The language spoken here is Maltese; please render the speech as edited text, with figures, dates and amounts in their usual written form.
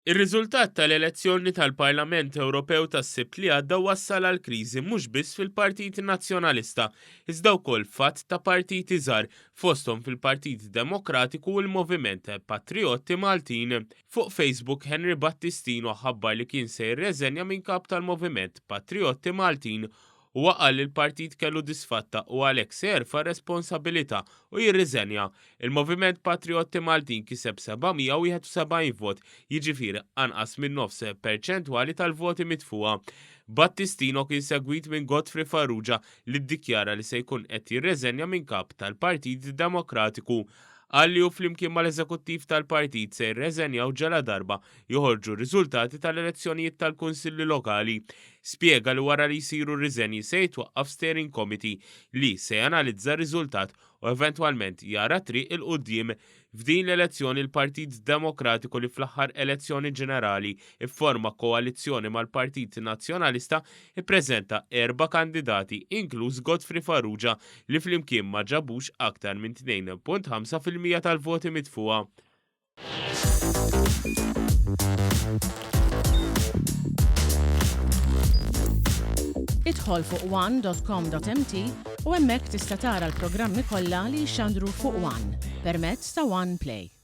Ir-riżultat tal-elezzjoni tal-Parlament Ewropew tas-Sibt li għadda wassal għal kriżi mhux biss fil-Partit Nazzjonalista, iżda wkoll f'għadd ta' partiti żgħar, fosthom fil-Partit Demokratiku u l-Moviment Patrijotti Maltin. Fuq Facebook, Henry Battistino ħabbar li kien se jirreżenja minn kap tal-Moviment Patrijotti Maltin. Huwa qal li l-partit kellu disfatta u għalhekk se jerfa' r-responsabilità u jirriżenja. Il-Moviment Patrijotti Maltin kiseb 771 vot, jiġifieri anqas minn nofs perċentwali tal-voti mitfugħa. Battistino kien segwit minn Godfrey Farrugia li ddikjara li se jkun qed jirreżenja minn kap tal-Partit Demokratiku. Qal li hu flimkien mal-eżekuttiv tal-partit se jirreżenjaw ġaladarba joħorġu r-riżultati tal-elezzjonijiet tal-Kunsilli Lokali. Spjega li wara li jsiru r-riżenji se jitwaqqaf steering committee li se janalizza r-riżultat u eventwalment jara t-triq 'il quddiem. F'din l-elezzjoni l-Partit Demokratiku li fl-aħħar elezzjoni ġenerali fforma koalizzjoni mal-Partit Nazzjonalista ippreżenta erba' kandidati inkluż Godfrey Farrugia li flimkien ma ġabux aktar minn 2.5% tal-voti mitfugħa. Idħol fuq one.com.mt u hemmhekk tista' tara l-programmi kollha li jixxandru fuq One permezz ta' One Play.